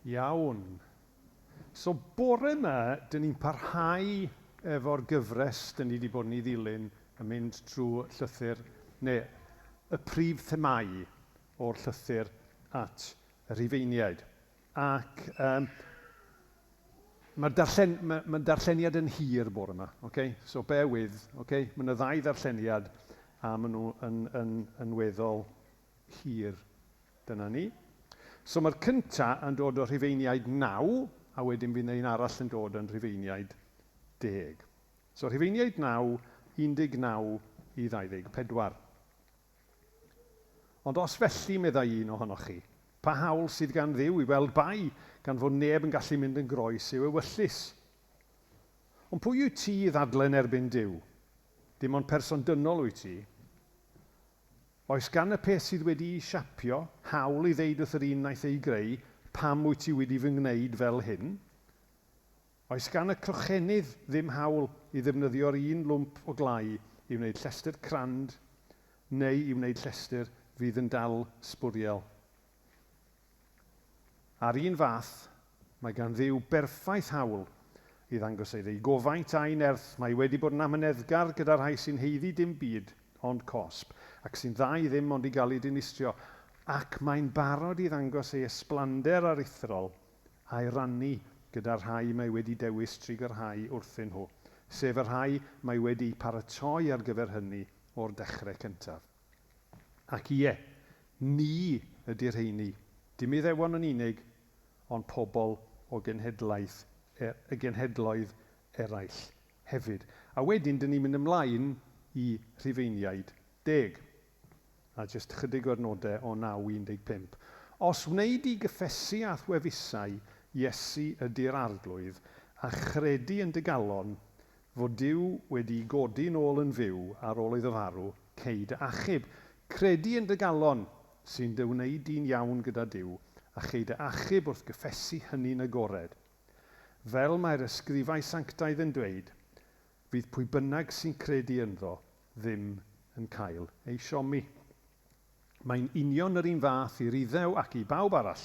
Iawn. So bore yma, dyn ni'n parhau efo'r gyfres dyn ni wedi bod yn ei ddilyn yn mynd trwy llythyr, neu y prif themâu o'r llythyr at y Rhufeiniaid. Ac um, mae'r darllen, mae, mae darlleniad yn hir bore yma, okay? So bear with, okay? Mae yna ddau ddarlleniad a maen nhw yn, yn, yn weddol hir. Dyna ni. So mae'r cynta yn dod o Rhufeiniaid 9, a wedyn fydd 'na un arall yn dod yn Rhufeiniaid 10. So Rhufeiniaid 9, 19 i 24. Ond os felly, meddai un ohonoch chi, pa hawl sydd gan Dduw i weld bai, gan fod neb yn gallu mynd yn groes i'w ewyllys? Ond pwy wyt ti i ddadlen erbyn Duw? Dim ond person dynol wyt ti. Oes gan y peth sydd wedi'i siapio hawl i ddeud wrth yr un wnaeth ei greu, 'Pam wyt ti wedi fy ngwneud fel hyn? Oes gan y crochenydd ddim hawl i ddefnyddio'r un lwmp o glai i wneud llestr crand neu i wneud llestr fydd yn dal sbwriel? A'r un fath, mae gan Dduw berffaith hawl i ddangos ei ddeugofaint a'i nerth, mae wedi bod yn amyneddgar gyda'r rhai sy'n haeddu dim byd ond cosb, ac sy'n dda i ddim ond i gael eu dinistrio, ac mae'n barod i ddangos ei ysblander aruthrol a'i rannu gyda'r rhai mae wedi dewis trugarhau wrthyn nhw, sef y rhai mae wedi'u paratoi ar gyfer hynny o'r dechrau cyntaf. Ac ie, ni ydy'r rheiny, dim Iddewon yn unig, ond pobl o genhedlaeth y genhedloedd eraill hefyd. A wedyn, dyn ni'n mynd ymlaen i Rhufeiniaid deg. A jyst chydig o adnodau o 9 i 15. Os wnei di gyffesu a'th wefusau, Iesu ydy'r Arglwydd, a chredu yn dy galon fod Duw wedi'i godi'n ôl yn fyw ar ôl iddo farw, cei dy achub. Credu yn dy galon sy'n dy wneud di'n iawn gyda Duw, a chei dy achub wrth gyffesu hynny'n agored. Fel mae'r ysgrifau sanctaidd yn dweud, fydd pwy bynnag sy'n credu ynddo ddim yn cael ei siomi. Mae'n union yr un fath i'r Iddew ac i bawb arall,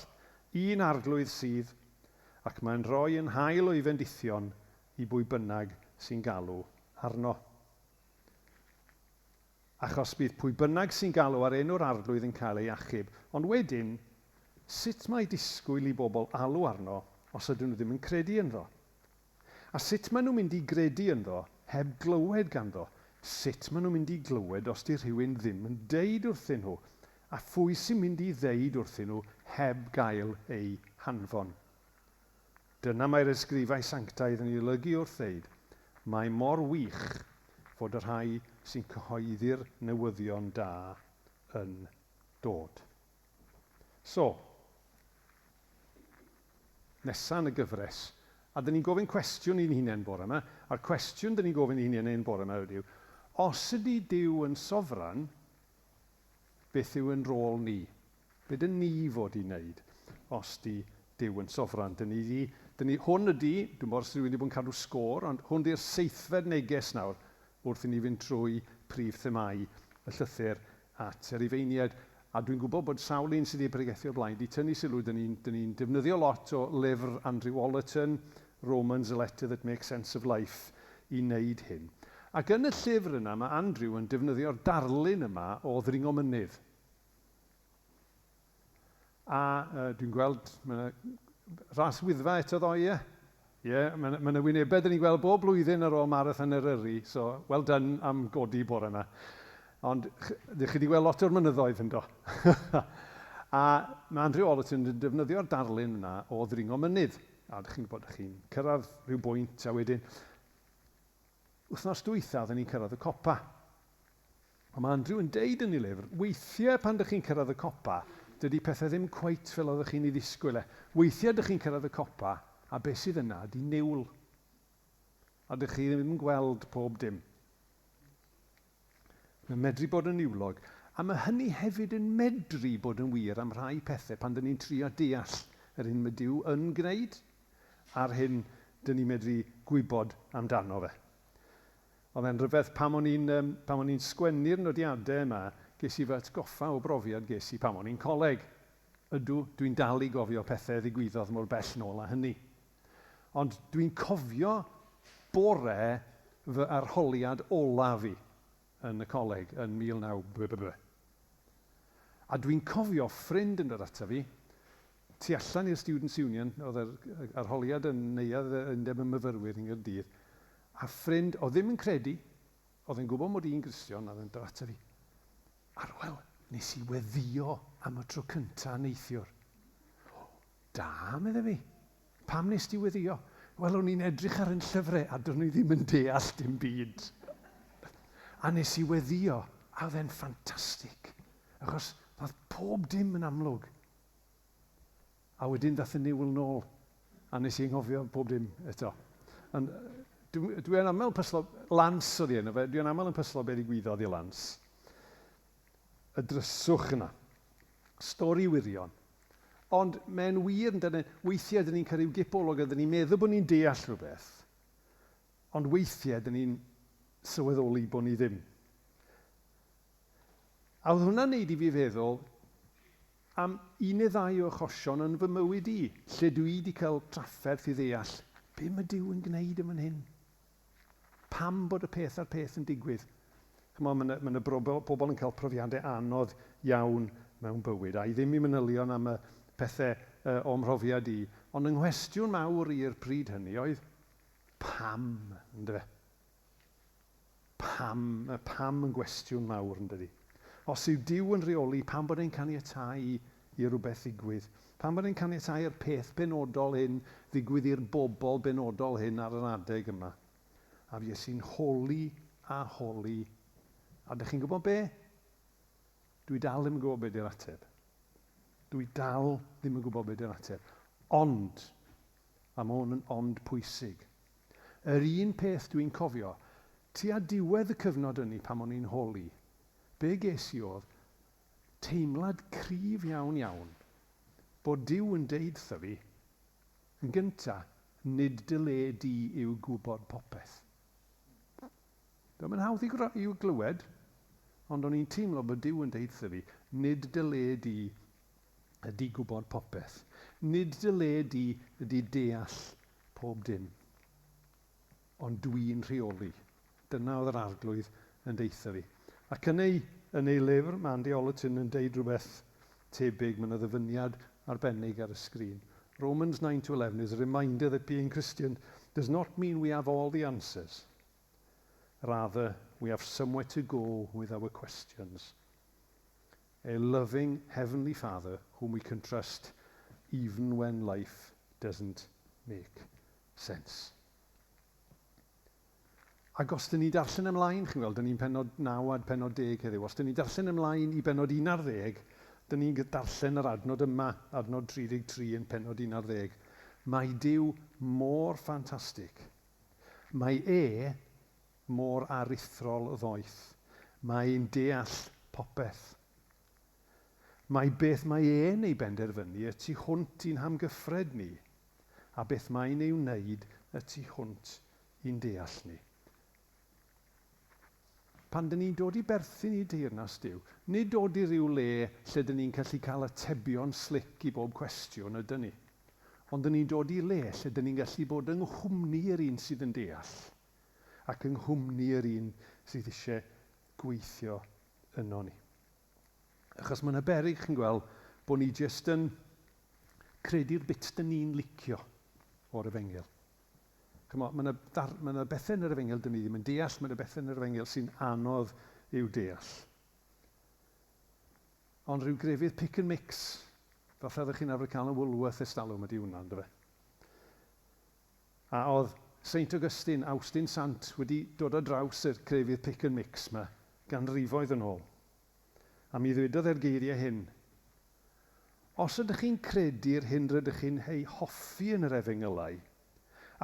un Arglwydd sydd, ac mae'n rhoi yn hael o'i fendithion i bwy bynnag sy'n galw arno. Achos bydd pwy bynnag sy'n galw ar enw'r Arglwydd yn cael ei achub. Ond wedyn, sut mae disgwyl i bobl alw arno os ydyn nhw ddim yn credu ynddo? A sut maen nhw'n mynd i gredu ynddo heb glywed ganddo? Sut maen nhw'n mynd i glywed os 'di rhywun ddim yn deud wrthyn nhw? A phwy sy'n mynd i ddeud wrthyn nhw heb gael eu hanfon? Dyna mae'r ysgrifau sanctaidd yn ei olygu wrth ddeud, Mae mor wych fod y rhai sy'n cyhoeddi'r newyddion da yn dod. So, nesa yn y gyfres, a dyn ni'n gofyn cwestiwn i'n hunain bore yma, a'r cwestiwn dyn ni'n gofyn i'n hunain bore yma ydyw, os ydy Duw yn sofran, beth yw yn rôl ni? Be dyn ni fod i wneud os 'di Duw yn sofran? Dyn ni 'di, dyn ni, hwn ydi, dwi'm gwybod os rhywun 'di bod yn cadw sgôr, ond hwn 'di'r seithfed neges nawr wrth i ni fynd trwy prif themâu y llythyr at y Rufeiniaid. A dwi'n gwybod bod sawl un sydd 'di pregethu o'r blaen 'di tynnu sylw, dyn ni'n, dyn ni'n defnyddio lot o lyfr Andrew Wollerton, Romans, A Letter That Makes Sense of Life, i wneud hyn. Ac yn y llyfr yna mae Andrew yn defnyddio'r darlun yma o ddringo mynydd. A uh, dwi'n gweld, mae yna ras Wyddfa eto ddoe, ie? Ie, yeah, mae yna ma wynebau dyn ni'n gweld bob blwyddyn ar ôl marathon Eryri, so well done am godi bore yma. Ond ydych chi wedi gweld lot o'r mynyddoedd yn do. A mae Andrew Ollerton yn defnyddio'r darlun yna o ddringo mynydd. A ydych chi'n gwybod, ydych chi'n cyrraedd rhyw bwynt a wedyn wythnos dwytha oedden ni'n cyrraedd y copa. Ond mae Andrew yn deud yn ei lyfr, weithiau pan dych chi'n cyrraedd y copa, dydy pethau ddim cweit fel oeddech chi'n ei ddisgwyl e. Weithiau dych chi'n cyrraedd y copa, a beth sydd yna ydy niwl. A dych chi ddim yn gweld pob dim. Mae'n medru bod yn niwlog, a mae hynny hefyd yn medru bod yn wir am rhai pethau pan dyn ni'n trio deall yr hyn mae Duw yn gwneud a'r hyn dyn ni'n medru gwybod amdano fe. Oedd e'n rhyfedd pam o'n i'n um, pam o'n i'n sgwennu'r nodiadau yma, ges i fy atgoffa o brofiad ges i pam o'n i'n coleg. Ydw, dwi'n dal i gofio pethau ddigwyddodd mor bell nôl â hynny. Ond dwi'n cofio bore fy arholiad olaf i yn y coleg yn 19 b. A dwi'n cofio ffrind yn dod ata fi, tu allan i'r Students' Union, oedd yr arholiad yn neuadd Undeb y Myfyrwyr yng Nghaerdydd, a ffrind oedd ddim yn credu, oedd yn gwybod mod i'n Gristion, a oedd yn dod ata fi. "Arwel, nes i weddïo am y tro cynta neithiwr." "Da," medde fi. "Pam nes ti weddïo?" "Wel, o'n i'n edrych ar yn llyfrau a do'n i ddim yn deall dim byd. A nes i weddïo, a oedd e'n ffantastig, achos ddath pob dim yn amlwg." A wedyn ddath y niwl nôl, a nes i anghofio pob dim eto. Ond dwi, dwi yn aml pyslo, Lance oedd ei enw fe, dwi yn aml yn pyslo be ddigwyddodd i Lance. Y dryswch yna. Stori wirion. Ond mae'n wir, yn dydyn, weithiau dyn ni'n cael rhyw gipolwg a dyn ni'n meddwl bod ni'n deall rhywbeth, ond weithiau dyn ni'n sylweddoli bod ni ddim. A oedd hwnna'n neud i fi feddwl am un neu ddau o achosion yn fy mywyd i, lle dwi wedi cael trafferth i ddeall be mae Duw yn gwneud yn fan hyn. Pam bod y peth a'r peth yn digwydd? Chymod, mae yna, ma yna pobl yn cael profiadau anodd iawn mewn bywyd, a i ddim i manylion am y pethau o'm mhrofiad i, ond yng nghwestiwn mawr i'r pryd hynny oedd, pam, yndyfe? Pam? Mae pam yn gwestiwn mawr, yn dydi? Os yw Duw yn rheoli, pam bod e'n caniatáu i rywbeth ddigwydd? Pam bod e'n caniatáu i'r peth benodol hyn ddigwydd i'r bobl benodol hyn ar yr adeg yma? A fues i'n holi a holi. A dych chi'n gwybod be? Dwi dal ddim yn gwybod be di'r ateb. Dwi dal ddim yn gwybod be di'r ateb. Ond, a mae hwn yn ond pwysig, yr un peth dwi'n cofio, tua diwedd y cyfnod ynni pan o'n i'n holi, be ges i oedd teimlad cryf iawn iawn bod Duw yn deud wrtho fi, yn gynta, nid dy le di yw gwybod popeth. Dio'm yn hawdd i i'w glywed, ond o'n i'n teimlo bod Duw yn deud wrtho fi, nid dy le di ydy gwybod popeth. Nid dy le di ydy deall pob dim. Ond dwi'n rheoli. Dyna oedd yr Arglwydd yn deutha fi. Ac yn ei lyfr, mae Andy Ollerton yn deud rhywbeth tebyg, mae yna ddyfyniad arbennig ar y sgrin. "Romans 9 to 11 is a reminder that being Christian does not mean we have all the answers. Rather, we have somewhere to go with our questions. A loving Heavenly Father whom we can trust even when life doesn't make sense." Ac os dyn ni darllen ymlaen, chi'n gweld, dyn ni'n pennod 9 a pennod 10 heddiw, os dyn ni darllen ymlaen i bennod 11, dyn ni'n darllen yr adnod yma, adnod 33 yn pennod 11. Mae Duw mor ffantastig. Mae e mor aruthrol ddoeth. Mae'n deall popeth. Mae beth mae e'n ei benderfynu y tu hwnt i'n hamgyffred ni, a beth mae'n ei wneud y tu hwnt i'n deall ni. Pan dyn ni'n dod i berthyn i deyrnas Duw, nid dod i ryw le lle dyn ni'n gallu cael atebion slick i bob cwestiwn ydyn ni. Ond dyn ni'n dod i le lle dyn ni'n gallu bod yng nghwmni yr un sydd yn deall ac yng nghwmni yr un sydd eisiau gweithio yno ni. Achos mae yna beryg, chi'n gweld, bod ni jyst yn credu'r bit dyn ni'n licio o'r efengyl. Mae yna, ma yna bethau yn yr efengyl dyn ni ddim yn deall, mae yna bethau yn yr efengyl sy'n anodd i'w deall. Ond rhyw grefydd pick and mix, fatha ddech chi'n arfer cael yn Woolworth estalwm ydy hwnna, ynddo fe? A oedd Saint Augustine, Awstin Sant, wedi dod ar draws y crefydd pick and mix yma ganrifoedd yn ôl. A mi ddwedodd e'r geiriau hyn: "Os ydych chi'n credu'r hyn rydych chi'n ei hoffi yn yr efengylau,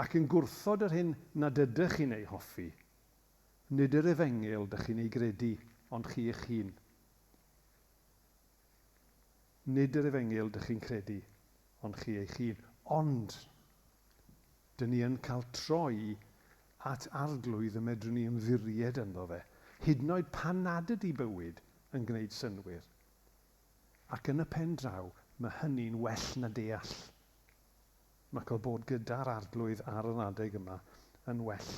ac yn gwrthod yr hyn nad ydych chi'n ei hoffi, nid yr efengyl dych chi'n ei gredu, ond chi eich hun. Nid yr efengyl dych chi'n credu, ond chi eich hun." Ond, dyn ni yn cael troi at Arglwydd y medrwn ni ymddiried ynddo fe. Hyd yn oed pan nad ydy bywyd yn gwneud synnwyr. Ac yn y pen draw, Mae hynny'n well na deall. Mae cael bod gyda'r Arglwydd ar yr adeg yma yn well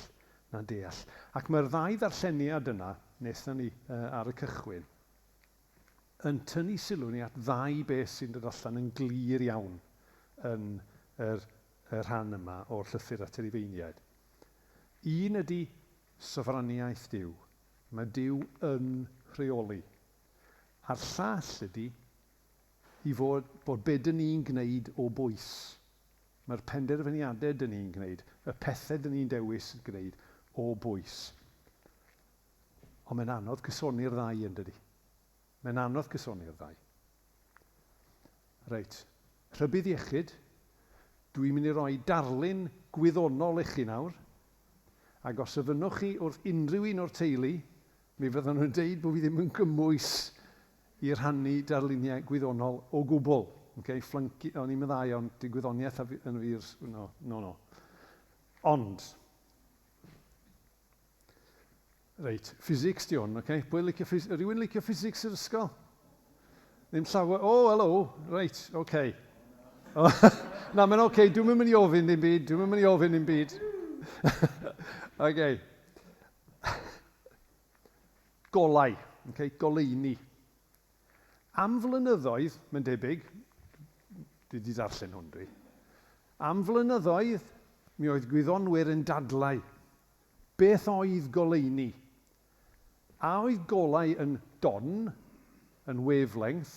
na deall. Ac mae'r ddau ddarlleniad yna, wnaethon ni ar y cychwyn, yn tynnu sylw ni at ddau beth sy'n dod allan yn glir iawn yn y rhan yma o'r llythyr at yr Rufeiniaid. Un ydy sofraniaeth Duw. Mae Duw yn rheoli. A'r llall ydy i fod bod be dyn ni'n gwneud o bwys. Mae'r penderfyniadau dyn ni'n gwneud, y pethau dyn ni'n dewis gwneud o bwys. Ond mae'n anodd cysoni'r ddau yn dydy. Mae'n anodd cysoni'r ddau. Reit, rhybudd iechyd. Dwi'n mynd i roi darlun gwyddonol i chi nawr. Ac os ofynnwch chi wrth unrhyw un o'r teulu, mi fyddan nhw'n deud bod fi ddim yn gymwys i rhannu darluniau gwyddonol o gwbl. Okay, flunky, o'n i'n dda iawn, di gwyddoniaeth yn fi'r... No, no, no. Ond, reit, physics di hwn, okay? Pwy licio, rhywun licio physics yr ysgol? Ddim llawer... Oh, hello, reit, okay. Na, mae'n okay, dwi'n mynd i ofyn ddim byd, dwi'n mynd i ofyn ddim byd. Okay. Golau, okay, goleuni. Am flynyddoedd, mae'n debyg, dwi wedi darllen hwn dwi, am flynyddoedd, mi oedd gwyddonwyr yn dadlau. Beth oedd goleuni? A oedd golau yn don, yn wavelength,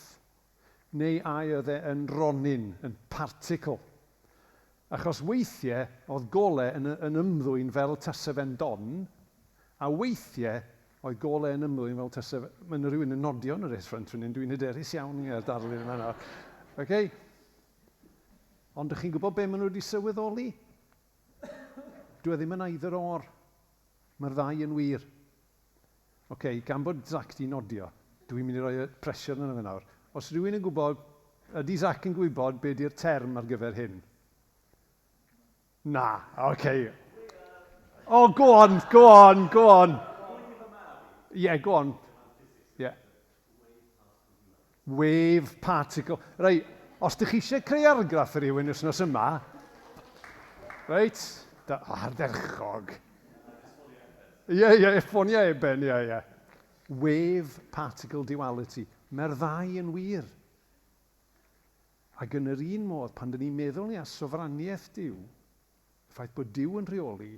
neu a oedd e yn ronyn, yn particle? Achos weithiau oedd golau yn ymddwyn fel tasa fe'n don, a weithiau oedd golau yn ymddwyn fel tasa... Mae yna rhywun yn nodio yn y race front fan hyn, dwi'n hyderus iawn i'r darlun yma nawr. Okay? Ond ydych chi'n gwybod be maen nhw wedi sylweddoli? Dwi e ddim yn either or. Mae'r ddau yn wir. Oce, gan bod Zach di nodio, dwi'n mynd i roi y pressure yna fe nawr. Os rhywun yn gwybod, ydy Zach yn gwybod be di'r term ar gyfer hyn? Na, oce. Oh, go on, go on, go on. Yeah, go on. Yeah. Wave particle. Reit, os ydych chi eisiau creu argraff i rhywun wythnos yma, reit, ardderchog. Ie, ie, ffonia Eben, ie, ie. Wave particle duality. Mae'r ddau yn wir. Ac yn yr un modd, pan dyn ni'n meddwl ni ar sofraniaeth Duw, y ffaith bod Duw yn rheoli,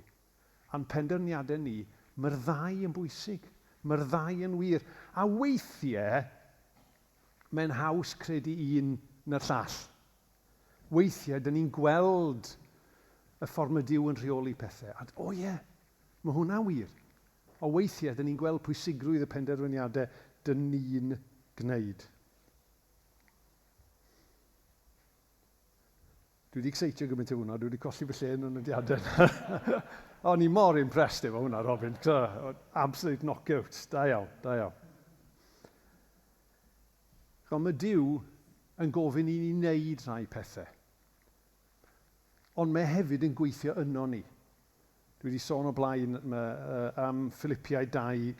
a'n penderfyniadau ni, mae'r ddau yn bwysig. Mae'r ddau yn wir. A weithiau, mae'n haws credu un na'r llall. Weithiau, dyn ni'n gweld y ffordd mae Duw yn rheoli pethau. A, o ie, mae hwnna'n wir. O weithiau, dyn ni'n gweld pwysigrwydd y penderfyniadau dyn ni'n gwneud. Dwi wedi exeitio gymaint o hwnna, dwi wedi colli fy lle yn y nodiadau. O'n i mor impressed efo hwnna, Robin. Absolute knockout. Da iawn, da iawn. Ond mae Duw yn gofyn i ni wneud rhai pethau. Ond mae hefyd yn gweithio yno ni. Dwi wedi sôn o blaen am Philippiau 2,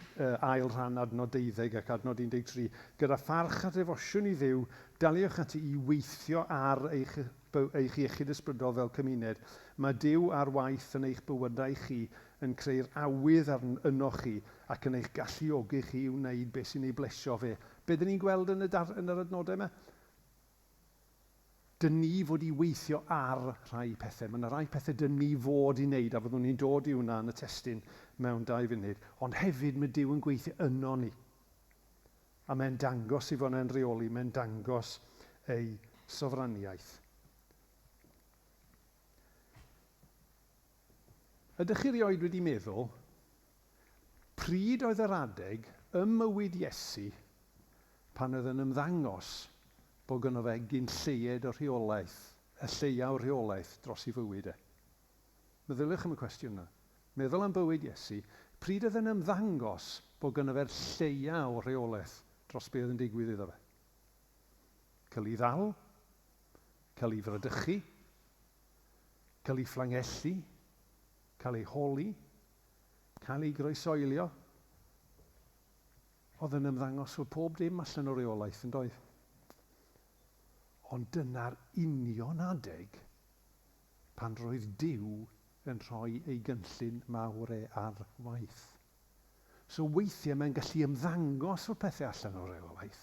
ail rhan adnod 12 ac adnod 13. Gyda pharch a defosiwn i Dduw, daliwch ati i weithio ar eich iechyd ysbrydol fel cymuned. Mae Duw ar waith yn eich bywydau chi, yn creu'r awydd ynoch chi ac yn eich galluogi chi i wneud beth sy'n ei blesio fe. Be dyn ni'n gweld yn yr adnodau yma? Dyn ni fod i weithio ar rhai pethau. Mae yna rai pethau dyn ni fod i wneud, a fyddwn ni'n dod i hwnna yn y testun mewn 2 funud. Ond hefyd mae Duw yn gweithio yno ni. A mae'n dangos i fod e'n rheoli, mae'n dangos ei sofraniaeth. Ydych chi erioed wedi meddwl, pryd oedd yr adeg ym mywyd Iesu pan oedd yn ymddangos bod gynno fe gyn lleied o rheolaeth, y lleia o rheolaeth dros ei fywyd e? Meddyliwch am y cwestiwn yna. Meddwl am bywyd Iesu, pryd oedd yn ymddangos bod gynno fe'r lleia o rheolaeth dros be oedd yn digwydd iddo fe? Cael ei ddal, cael ei fradychu, cael ei fflangellu, cael ei holi, cael ei groesoelio. Oedd yn ymddangos fod pob dim allan o reolaeth yn doedd. Ond dyna'r union adeg pan roedd Duw yn rhoi ei gynllun mawr e ar waith. So weithiau mae'n gallu ymddangos fod pethau allan o reolaeth,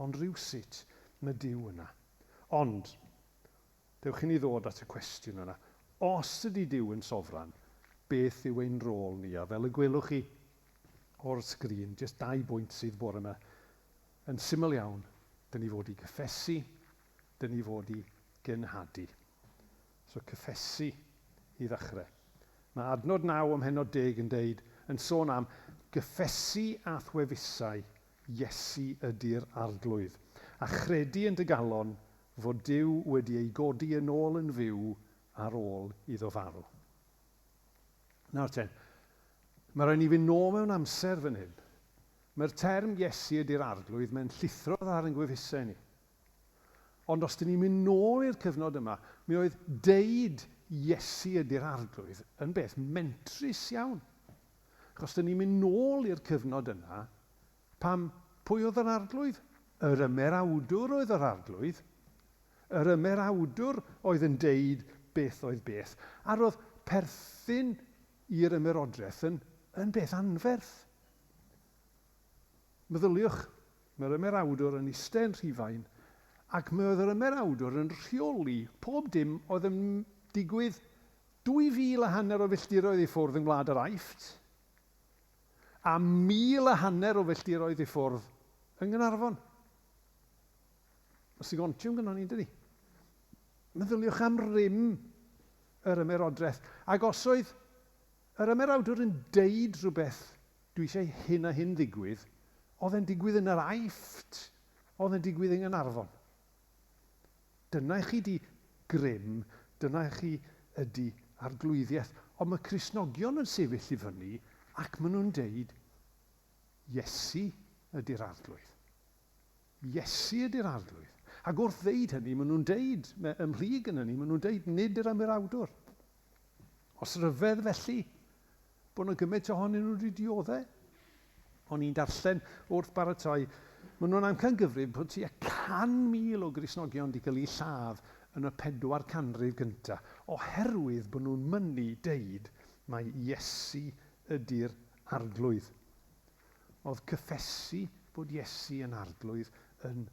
ond rhywsut mae Duw yna. Ond, dewch i ni ddod at y cwestiwn yna. Os ydy Duw yn sofran, beth yw ein rôl ni? A fel y gwelwch chi o'r sgrin, jyst 2 bwynt sydd bore yma, yn syml iawn, dyn ni fod i gyffesu, dyn ni fod i genhadu. So cyffesu i ddechrau. Mae adnod 9 ym mhennod 10 yn deud, yn sôn am gyffesu a thwefusau, Iesu ydy'r arglwydd, a chredu yn dy galon fod Duw wedi ei godi yn ôl yn fyw ar ôl iddo farw. Nawr ten, mae rhaid ni fynd nôl mewn amser fan hyn. Mae'r term Iesu ydy'r arglwydd, mae'n llithro ar yn gwefusau ni. Ond os dyn ni'n mynd nôl i'r cyfnod yma, mi oedd deud Iesu ydy'r arglwydd yn beth mentrus iawn. Achos dyn ni'n mynd nôl i'r cyfnod yna, pam pwy oedd yr arglwydd? Yr ymerawdwr oedd yr arglwydd. Yr ymerawdwr oedd yn deud beth oedd beth. A roedd perthyn i'r ymerodraeth yn, yn beth anferth. Meddyliwch, mae'r ymerawdwr yn eistedd yn Rhufain, ac mi oedd yr ymerawdwr yn rheoli pob dim oedd yn digwydd 2,500 o filltiroedd i ffwrdd yng Ngwlad yr Aifft, a 1,500 o filltiroedd i ffwrdd yng Nghaernarfon. Mae Sigontiwm gyda ni, dydy? Meddyliwch am rym yr ymerodraeth. Ac os oedd yr ymerawdwr yn deud rhywbeth, dwi eisiau hyn a hyn ddigwydd, oedd e'n digwydd yn yr Aifft, oedd e'n digwydd yng Nghaernarfon. Dyna i chi di grym, dyna i chi ydy arglwyddiaeth. Ond mae Cristnogion yn sefyll i fyny ac maen nhw'n deud, Iesu ydy'r arglwydd. Iesu ydy'r arglwydd. Ac wrth ddeud hynny, maen nhw'n deud, ymhlyg yn hynny, maen nhw'n deud nid yr ymerawdwr. Os ryfedd felly, bod nhw'n gymaint ohonyn nhw wedi dioddau. O'n i'n darllen wrth baratoi, maen nhw'n amcangyfrif bod tua 100,000 o Gristnogion wedi cael eu lladd yn y 4 canrif gyntaf, oherwydd bod nhw'n mynnu deud mai Iesu ydy'r arglwydd. Oedd cyffesu bod Iesu yn arglwydd yn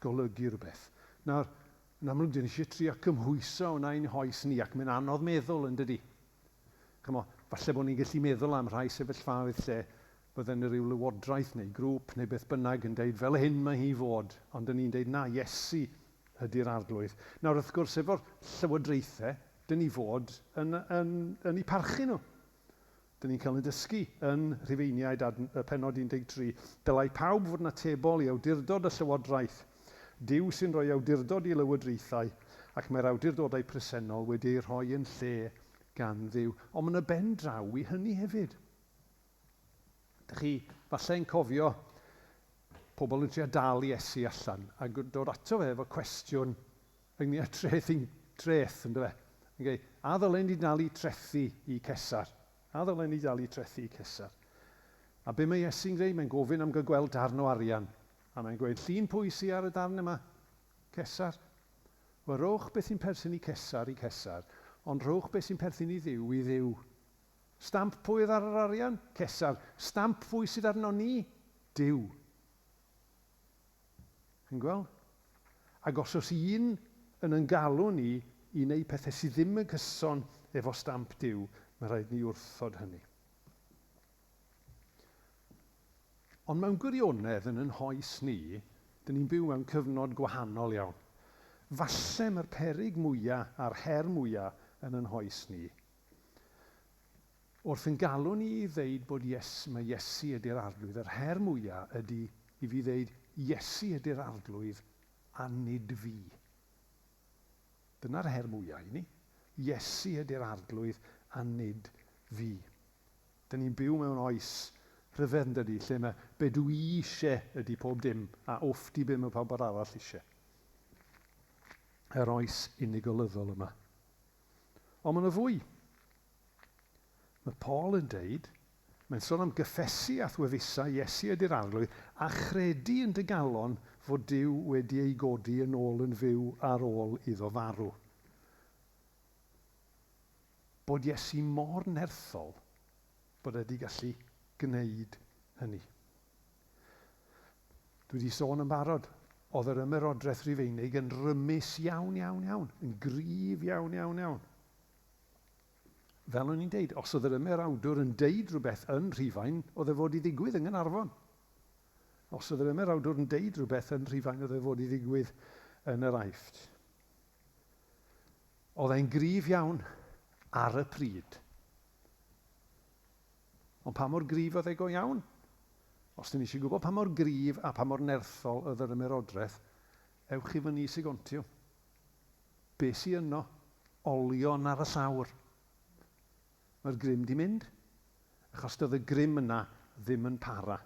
golygu rhywbeth. Nawr, yn amlwg, dyn ni eisiau trio cymhwyso hwnna i'n hoes ni, ac mae'n anodd meddwl yn dydy. Chimo, falle bod ni'n gallu meddwl am rhai sefyllfaoedd lle bydden rhyw lywodraeth neu grŵp neu beth bynnag yn deud fel hyn mae hi fod, ond dyn ni'n deud na, Iesu ydy'r arglwydd. Nawr wrth gwrs efo'r llywodraethau, dyn ni fod yn eu parchu nhw. Dyn ni'n cael ein dysgu yn Rhufeiniaid y pennod 13. Dylai pawb fod yn atebol i awdurdod y llywodraeth. Duw sy'n rhoi awdurdod i lywodraethau, ac mae'r awdurdodau presennol wedi eu rhoi yn lle gan Dduw. Ond mae yna ben draw i hynny hefyd. Dych chi falle'n cofio pobl yn trio dal Iesu allan a dod ato fe efo cwestiwn ynglyn â treth, treth ynddo fe. Okay. A ddylen ni dalu trethi i Cesar? A ddylen ni dalu trethi i Cesar? A be mae Iesu'n gwneud? Mae'n gofyn am gael gweld darn o arian. A mae'n gweud, llun pwy sydd ar y darn yma? Cesar. Wel, rhowch beth sy'n perthyn i Cesar i Cesar, ond rhowch beth sy'n perthyn i Dduw i Dduw. Stamp pwy oedd ar yr arian? Cesar. Stamp pwy sydd arno ni? Duw. Chi'n gweld? Ac os oes un yn yn galw ni i wneud pethau sydd ddim yn cyson efo stamp Duw, mae rhaid ni wrthod hynny. Ond mewn gwirionedd yn yn hoes ni, dyn ni'n byw mewn cyfnod gwahanol iawn. Falle mae'r peryg mwyaf a'r her mwyaf yn yn hoes ni. Wrth yn galw ni i ddeud bod mae Iesu ydy'r arglwydd, yr her mwyaf ydy i fi ddeud Iesu ydy'r arglwydd a nid fi. Dyna'r her mwyaf i ni. Iesu ydy'r arglwydd a nid fi. Dyn ni'n byw mewn oes rhyfedd yn dydy, lle mae be dwi eisiau ydy pob dim, a wff di be mae pawb arall eisiau. Yr oes unigolyddol yma. Ond mae yna fwy. Mae Paul yn deud, mae'n sôn am gyffesu a thwefusau Iesu ydy'r arglwydd, a chredu yn dy galon fod Duw wedi ei godi yn ôl yn fyw ar ôl iddo farw. Bod Iesu mor nerthol bod e wedi gallu gwneud hynny. Dwi wedi sôn yn barod, oedd yr ymerodraeth Rufeinig yn rymus iawn, iawn, iawn, yn gryf iawn, iawn, iawn. Fel o'n i'n deud, os oedd yr ymerawdwr yn deud rhywbeth yn Rhufain, oedd e fod i ddigwydd yng Nghaernarfon. Os oedd yr ymerawdwr yn deud rhywbeth yn Rhufain, oedd e fod i ddigwydd yn yr Aifft. Oedd e'n gryf iawn ar y pryd. Ond pa mor gryf oedd e go iawn? Os dyn ni eisiau gwybod pa mor gryf a pa mor nerthol oedd yr ymerodraeth, ewch i fyny i Segontiwm. Be sy yno? Olion ar y llawr. Mae'r grym di mynd, achos doedd y grym yna ddim yn para.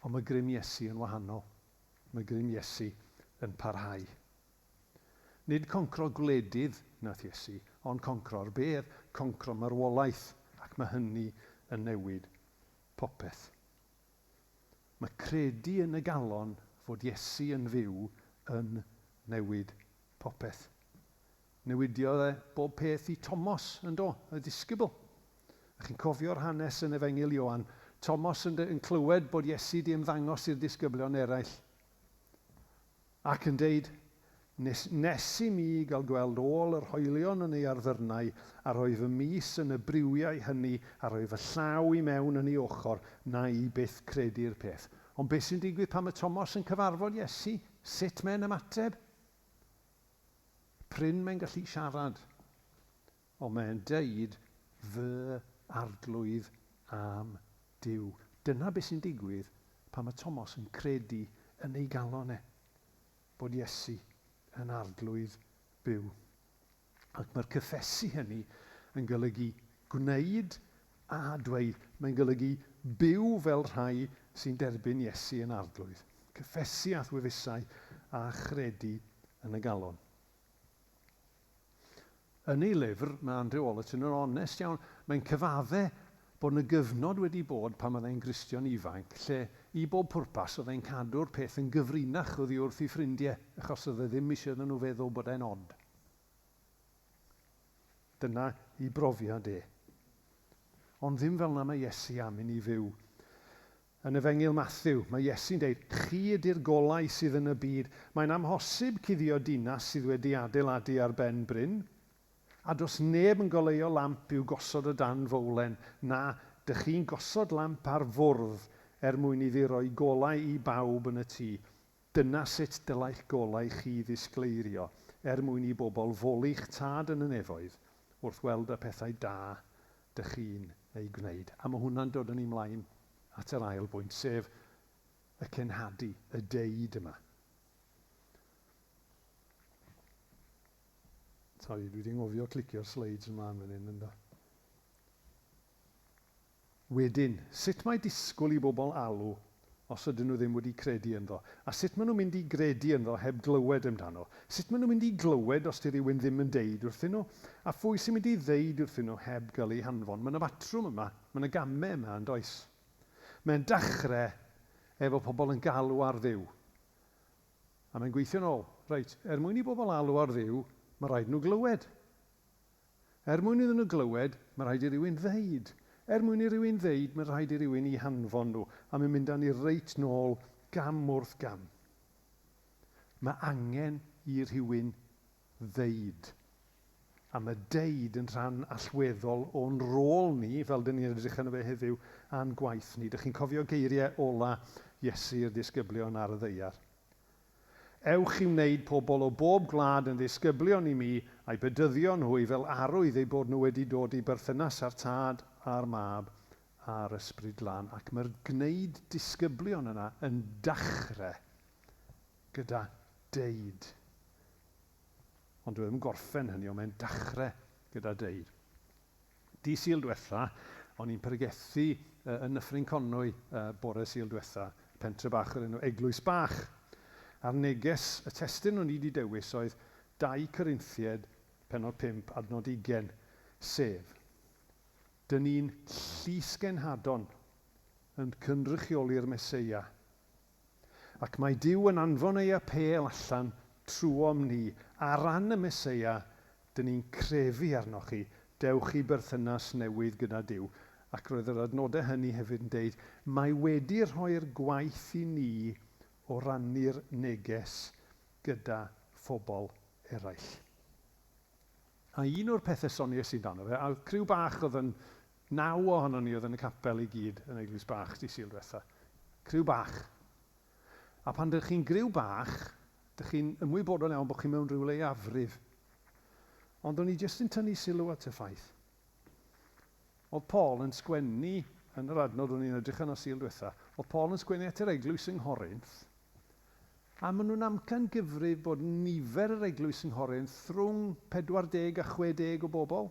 Ond mae grym Iesu yn wahanol. Mae grym Iesu yn parhau. Nid concro gwledydd nath Iesu, ond concro'r bedd, concro marwolaeth, ac mae hynny yn newid popeth. Mae credu yn y galon fod Iesu yn fyw yn newid popeth. Newidiodd e bob peth i Tomos, yn do, y disgybl. A chi'n cofio'r hanes yn Efengyl Ioan. Tomos yn clywed bod Iesu di ymddangos i'r disgyblion eraill. Ac yn deud, nes i mi gael gweld ôl yr hoelion yn ei arddyrnau, a rhoi fy mys yn y briwiau hynny, a rhoi fy llaw i mewn yn ei ochr, na i byth credu'r peth. Ond beth sy'n digwydd pan mae Tomos yn cyfarfod Iesu? Sut mae'n ymateb? Prin mae'n gallu siarad. Ond mae'n deud, fy arglwydd am Duw. Dyna beth sy'n digwydd pan mae Tomos yn credu yn ei galon e, bod Iesu yn arglwydd byw. Ac mae'r cyffesu hynny yn golygu gwneud a dweud. Mae'n golygu byw fel rhai sy'n derbyn Iesu yn arglwydd. Cyffesu a'th wefusau a chredu yn y galon. Yn ei lyfr, mae Andrew Ollerton yn onest iawn. Mae'n cyfadde bod yna gyfnod wedi bod pan oedd e'n Gristion ifanc, lle i bob pwrpas oedd e'n cadw'r peth yn gyfrinach oddi wrth ei ffrindiau, achos oedd e ddim eisiau iddyn nhw feddwl bod e'n od. Dyna i brofiad e. Ond ddim fel yna mae Iesu am i ni fyw. Yn Efengyl Matthew, mae Iesu'n deud, chi ydy'r golau sydd yn y byd. Mae'n amhosib cuddio dinas sydd wedi adeiladu ar ben bryn. A does neb yn goleuo lamp i'w gosod o dan fowlen. Na, dych chi'n gosod lamp ar fwrdd er mwyn iddi roi golau i bawb yn y tŷ. Dyna sut dylai'ch golau chi ddisgleirio, er mwyn i bobl foli'ch tad yn y nefoedd wrth weld y pethau da dych chi'n ei gwneud. A mae hwnna'n dod yn ei mlaen at yr ail bwynt, sef y cenhadu, y deud yma. Sori, dwi wedi ngofio clicio'r slides ymlaen fan hyn, ynddo. Wedyn, sut mae disgwyl i bobl alw os ydyn nhw ddim wedi credu ynddo? A sut maen nhw'n mynd i gredu ynddo heb glywed amdano? Sut maen nhw'n mynd i glywed os di rhywun ddim yn deud wrthyn nhw? A phwy sy'n mynd i ddeud wrthyn nhw heb gael eu hanfon? Mae yna batrwm yma, mae yna gamau yma, yn does? Mae'n dechrau efo pobl yn galw ar Dduw. A mae'n gweithio'n ôl. Reit, er mwyn i bobl alw ar Dduw, mae rhaid nhw glywed. Er mwyn iddyn nhw glywed, mae rhaid i rywun ddeud. Er mwyn i rywun ddeud, mae rhaid i rywun i hanfon nhw. A mae'n mynd â ni reit nôl gam wrth gam. Mae angen i rhywun ddeud. A mae deud yn rhan allweddol o'n rôl ni, fel dyn ni'n edrych arno fe heddiw, a'n gwaith ni. Dych chi'n cofio geiriau ola Iesu i'r disgyblion ar y ddaear. Ewch i wneud pobl o bob gwlad yn ddisgyblion i mi, a'i bedyddio nhw fel arwydd eu bod nhw wedi dod i berthynas â'r Tad a'r Mab a'r Ysbryd Glân. Ac mae'r gwneud disgyblion yna yn dechrau gyda deud. Ond dwi ddim yn gorffen hynny, ond mae'n dechrau gyda deud. Di Sul diwetha, o'n i'n pregethu yn Nyffryn Conwy bore Sul diwetha, pentre bach o'r enw Eglwys Bach. A'r neges, y testun o'n i wedi dewis oedd 2 Corinthiaid, pennod 5, adnod 20, sef, dyn ni'n llysgenhadon yn cynrychioli'r Meseia. Ac mae Duw yn anfon ei apêl allan trwom ni. Ar ran y Meseia, dyn ni'n crefu arnoch chi, dewch i berthynas newydd gyda Duw. Ac roedd yr adnodau hynny hefyd yn deud, mae wedi rhoi'r gwaith i ni o rannu'r neges gyda phobl eraill. A un o'r pethau soniais i amdano fe, a criw bach oedd yn 9 ohonon ni oedd yn y capel i gyd yn Eglwys Bach di Sul diwetha. Criw bach. A pan dych chi'n griw bach, dych chi'n ymwybodol iawn bod chi mewn rhyw leiafrif. Ond o'n i jyst yn tynnu sylw at y ffaith. Oedd Paul yn sgwennu yn yr adnod o'n i'n edrych arno Sul diwetha, oedd Paul yn sgwennu at yr eglwys yng Nghorinth, a maen nhw'n amcan gyfrif bod nifer yr eglwys yng Nghorinth rhwng 40 a 60 o bobl.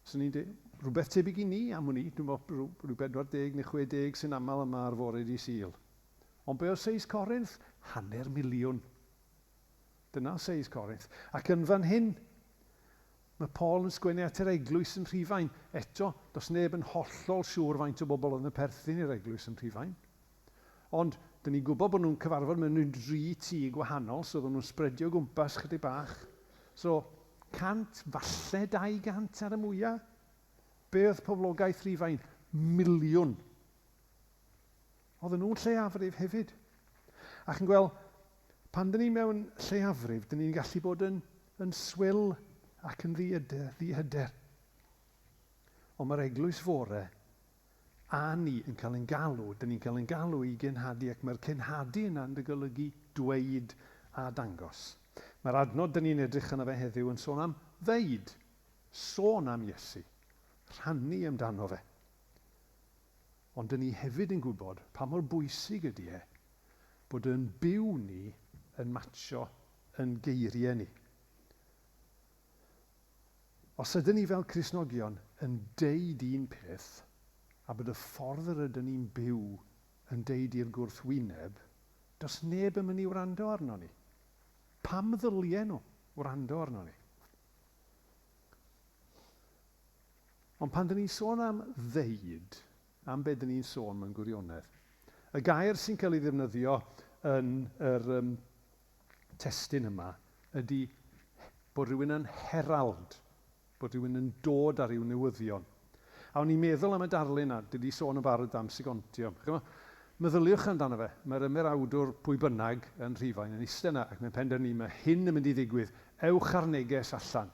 So ni'n dweud, rhywbeth tebyg i ni am hwn i, dwi'n meddwl rhyw 40 neu 60 sy'n aml yma ar fore di Sul. Ond be oedd seis Corinth? 500,000. Dyna seis Corinth. Ac yn fan hyn, mae Paul yn sgwennu at yr eglwys yn Rhufain. Eto, does neb yn hollol siŵr faint o bobl oedd yn perthyn i'r eglwys yn Rhufain. Ond, dyn ni'n gwybod bod nhw'n cyfarfod mewn rhyw dri tŷ gwahanol, so oedden nhw'n spredio gwmpas chydig bach. So, 100, falle 200 ar y mwyaf. Be oedd poblogaeth Rhufain? 1,000,000. Oedden nhw'n lleiafrif hefyd. A chi'n gweld, pan dyn ni mewn lleiafrif, dyn ni'n gallu bod yn, yn swil ac yn ddihyder. Ond mae'r eglwys fore a ni yn cael ein galw, dyn ni'n cael ein galw i genhadu, ac mae'r cenhadu yna'n golygu dweud a dangos. Mae'r adnod dyn ni'n edrych arno fe heddiw yn sôn am ddeud, sôn am Iesu, rhannu amdano fe. Ond dyn ni hefyd yn gwybod pa mor bwysig ydy e bod yn byw ni yn matcho yn geiriau ni. Os ydyn ni fel Cristnogion yn deud un peth, a bod y ffordd yr ydyn ni'n byw yn deud i'r gwrthwyneb, does neb yn mynd i wrando arno ni. Pam ddylien nhw wrando arno ni? Ond pan dyn ni'n sôn am ddeud, am be dyn ni'n sôn mewn gwirionedd, y gair sy'n cael ei ddefnyddio yn yr testun yma ydy bod rhywun yn herald, bod rhywun yn dod ar ryw newyddion. A o'n i'n meddwl am y darlun a dwi wedi sôn yn barod am Segontium. Meddyliwch amdano fe, mae'r ymerawdwr pwy bynnag yn Rhufain yn eistedd yna ac mae'n penderfynu mae hyn yn mynd i ddigwydd, ewch ar neges allan.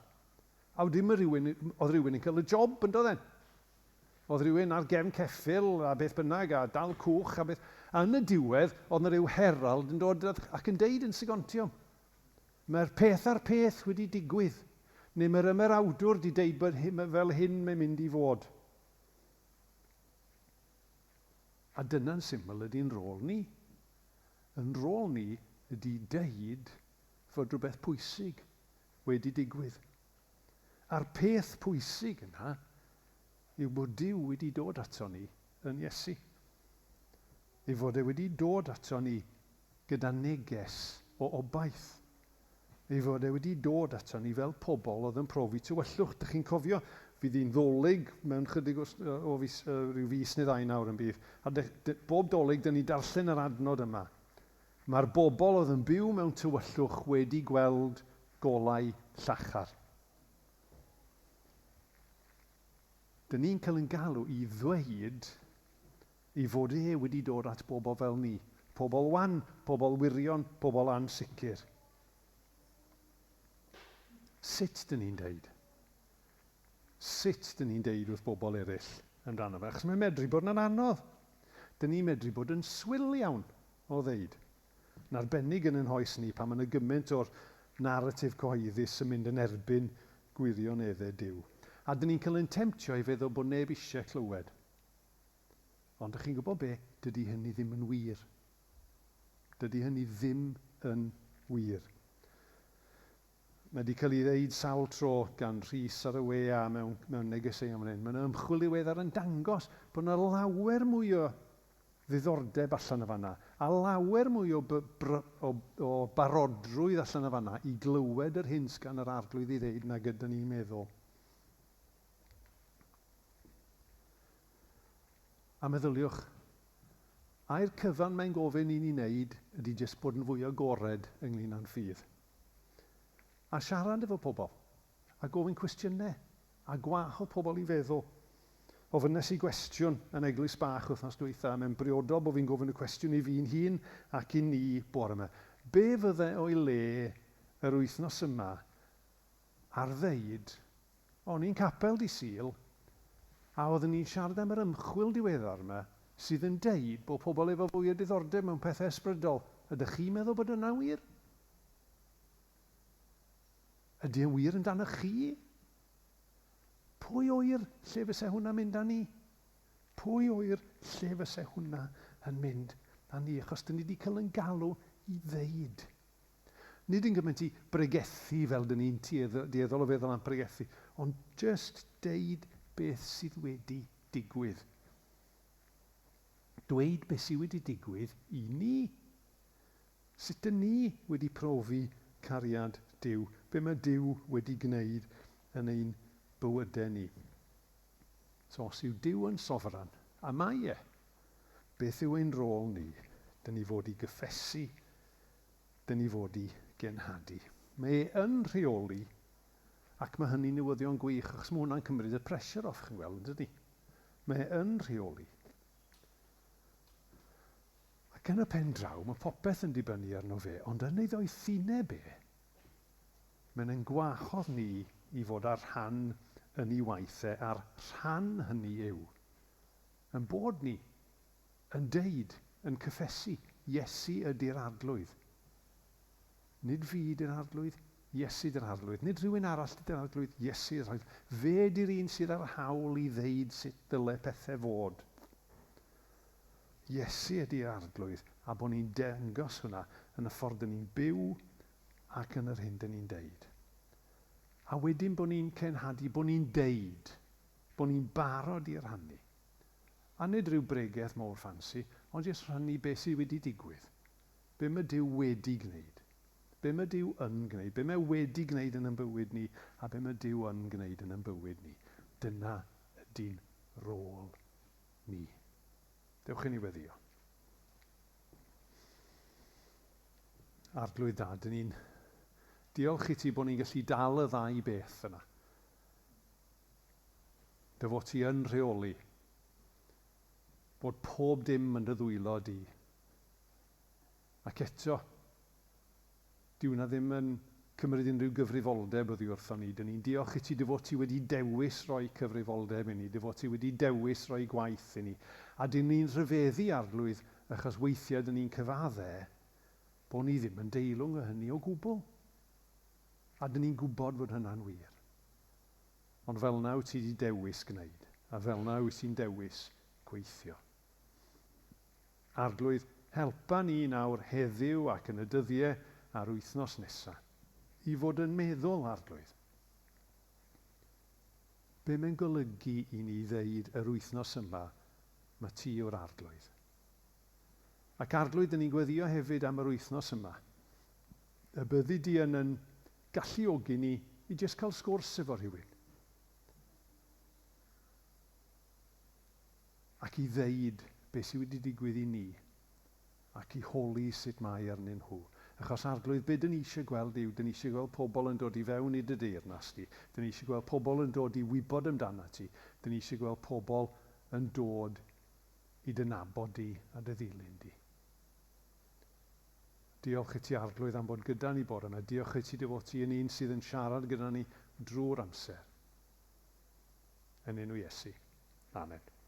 A wedyn mae rhywun, oedd rhywun yn cael y job yn dod e. Oedd rhywun ar gefn ceffyl a beth bynnag a dal cwch a beth. A yn y diwedd, oedd yna rhyw herald yn dod ac yn deud yn Segontium, mae'r peth a'r peth wedi digwydd. Neu mae'r ymerawdwr wedi deud bod fel hyn mae'n mynd i fod. A dyna'n syml ydy'n rôl ni. Yn rôl ni ydy deud fod rhywbeth pwysig wedi digwydd. A'r peth pwysig yna yw bod Duw wedi dod ato ni yn Iesu. Ei fod e wedi dod ato ni gyda neges o obaith. Ei fod e wedi dod ato ni fel pobl oedd yn profi tywyllwch. Dych chi'n cofio, fydd hi'n ddolig mewn chydig o fis, rhyw fis neu ddau nawr yn bydd. A bob dolig, dyn ni darllen yr adnod yma. Mae'r bobl oedd yn byw mewn tywyllwch wedi gweld golau llachar. Dyn ni'n cael ein galw i ddweud i fod e wedi dod at bobl fel ni. Pobl wan, pobl wirion, pobl ansicr. Sut dyn ni'n deud? Sut dyn ni'n deud wrth bobl eraill amdano fe? Achos mae'n medru bod yn anodd. Dyn ni'n medru bod yn swil iawn o ddeud. Yn arbennig yn ein hoes ni pan mae'n gymaint o'r naratif cyhoeddus sy'n mynd yn erbyn gwirioneddau Duw. A dyn ni'n cael ein temtio i feddwl bod neb eisiau clywed. Ond ydych chi'n gwybod be? Dydy hynny ddim yn wir. Dydy hynny ddim yn wir. Mae wedi cael ei ddeud sawl tro gan Rhys ar y we a mewn negeseuon fan hyn. Mae yna ymchwil ddiweddar yn dangos bod yna lawer mwy o ddiddordeb allan o fanna, a lawer mwy o barodrwydd allan o fanna i glywed yr hyn sgan yr arglwydd i ddeud nag ydyn ni'n meddwl. A meddyliwch, A'r cyfan mae'n gofyn i ni wneud ydy jyst bod yn fwy agored ynglyn â'n ffydd. A siarad efo pobl, a gofyn cwestiynau, a gwahodd pobl i feddwl. Ofynnes i gwestiwn yn eglwys bach wythnos dwytha, mae'n briodol bod fi'n gofyn y cwestiwn i fi'n hun ac i ni bore yma. Be fydde o'i le yr wythnos yma ar ddeud, o'n i'n capel di Sul, a oeddwn ni'n siarad am yr ymchwil diweddar yma sydd yn deud bod pobl efo fwy o diddordeb mewn pethau ysbrydol. Ydych chi'n meddwl bod yna wir? Ydy e'n wir amdano chi? Pwy oer lle fyse hwnna'n mynd â ni? Pwy oer lle fyse hwnna yn mynd â ni? Achos dyn ni wedi cael yn galw i ddeud. Nid yn gymaint i bregethu fel dyn ni'n dueddol o feddwl am pregethu, ond just deud beth sydd wedi digwydd. Dweud beth sydd wedi digwydd i ni. Sut dyn ni wedi profi cariad Duw? Be mae Duw wedi gwneud yn ein bywydau ni? So os yw Duw yn sofran, a mae e, beth yw ein rôl ni? Dyn ni fod i gyffesu, dyn ni fod i genhadu. Mae e yn rheoli, ac mae hynny'n newyddion gwych, achos mae hwnna'n cymryd y pressure off, chi'n gweld, yn dydy? Mae e yn rheoli. Ac yn y pen draw, mae popeth yn dibynnu arno fe, ond yn ei ddoethineb e, mae'n ein gwahodd ni i fod ar rhan yn ei waith e, a'r rhan hynny yw, yn bod ni yn deud, yn cyffesu, Iesu ydy'r arglwydd. Nid fi ydy'r arglwydd, Iesu ydy'r arglwydd. Nid rhywun arall ydy'r arglwydd, Iesu ydy'r arglwydd. Fe ydy'r un sydd â'r hawl i ddeud sut dyle pethau fod. Iesu ydy'r arglwydd, a bod ni'n dangos hwnna yn y ffordd dyn ni'n byw ac yn yr hyn dyn ni'n deud. A wedyn bod ni'n cenhadu, bod ni'n deud, bod ni'n barod i rhannu. A nid rhyw bregeth mowr ffansi, ond jyst rhannu beth sydd wedi digwydd. Be mae Duw wedi gwneud. Be mae Duw yn gwneud. Be mae wedi gwneud yn ein bywyd ni, a be mae Duw yn gwneud yn ein bywyd ni. Dyna ydy'n rôl ni. Dewch i ni weddio. Arglwydd Dad, dyn ni'n diolch i ti bod ni'n gallu dal y ddau beth yna. Dy fod ti yn rheoli. Bod pob dim yn dy ddwylo di. Ac eto, dyw hwnna ddim yn cymryd unrhyw gyfrifoldeb oddi wrthon ni. Dyn ni'n diolch i ti dy fod ti wedi dewis rhoi cyfrifoldeb i ni, dy fod ti wedi dewis rhoi gwaith i ni. A dyn ni'n rhyfeddu, Arglwydd, achos weithiau dyn ni'n cyfadde bod ni ddim yn deilwng o hynny o gwbl. A dyn ni'n gwybod fod hynna'n wir. Ond fel yna wyt ti wedi dewis gwneud, a fel yna wyt ti'n dewis gweithio. Arglwydd, helpa ni nawr heddiw ac yn y dyddiau a'r wythnos nesaf i fod yn meddwl, Arglwydd. Be mae'n golygu i ni ddeud yr wythnos yma, mae ti yw'r Arglwydd. Ac Arglwydd, dyn ni'n gweddio hefyd am yr wythnos yma. Y byddi di yn yn galluogi ni i jyst cael sgwrs efo rhywun. Ac i ddeud beth sydd wedi digwydd i ni ac i holi sut mae arnyn nhw. Achos Arglwydd, be dyn ni eisiau gweld yw, dyn ni eisiau gweld pobl yn dod i fewn i dy deyrnas di. Dyn ni eisiau gweld pobl yn dod i wybod amdano ti. Dyn ni eisiau gweld pobl yn dod i dy nabod di a dy ddilyn di. Diolch i ti Arglwydd am bod gyda ni bore yma. Diolch i ti dy fod ti yn un sydd yn siarad gyda ni drwy'r amser. Yn enw Iesu. Amen.